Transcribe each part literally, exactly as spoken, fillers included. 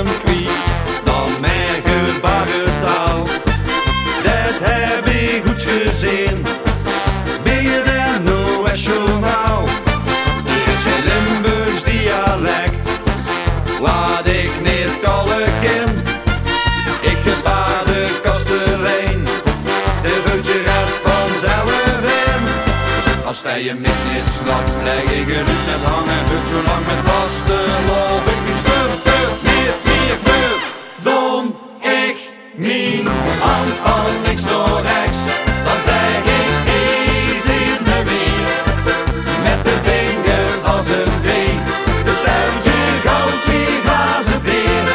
kwiet dan mien gebaretaal. Det höb ich good gezeen bie 't N O S-journaal. D'r is gein Limburgs dialek waat ich neet kalle kin. Ich gebaar de kastelein, dae völt zich rest vanzelf in. Es dae mich neet snap, laot ich 't neet hange. Völ zoe lang mit vastelaovend, ich stöp 't neet mieër. Völ dan ich mien hand van links nao rechs, dan zèk ich: "Hie zeen v'r weer." Mit de vingers es ein V, bestel ich gauw twieë glaze beer.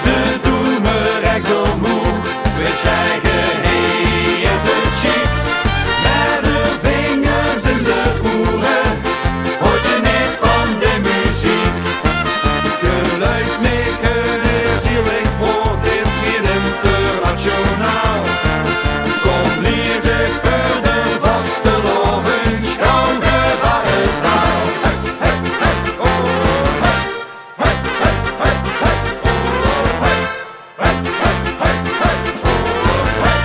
De doeme rech ómhoeg, veer zègke: "Hie is 't sjiek." Mit de vingers in de oere, hoort geer neet van de meziek. Geluif mich, geer zeet zielig, waor dit weer internationaal. Kom hie, zèk, veur de vastelaovend, gauw gebaretaal. Hey, hey, hey, oh, hey. Hey, hey, hey, hey, oh, hey. Hey, hey, hey, hey, oh, hey.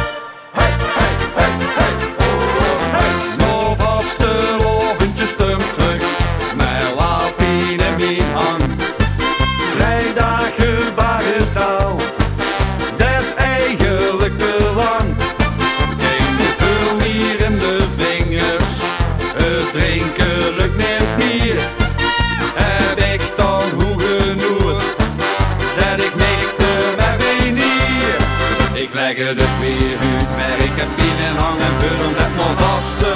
Hey, hey, hey, hey, oh, hey. Nao vastelaovendje stömp trök, mit waal pien in mien hang. Drei daag gebaretaal, det is eigelik te lang. Gein geveul mieër in de vingers, 't drinke lök neet mieër. Höb ich dan hoeg genóg, zèt ich mich d'r mer bie neer. Ich lèk 't weer oet, mer ich höb pien in hang en veut, ómdet mien vaste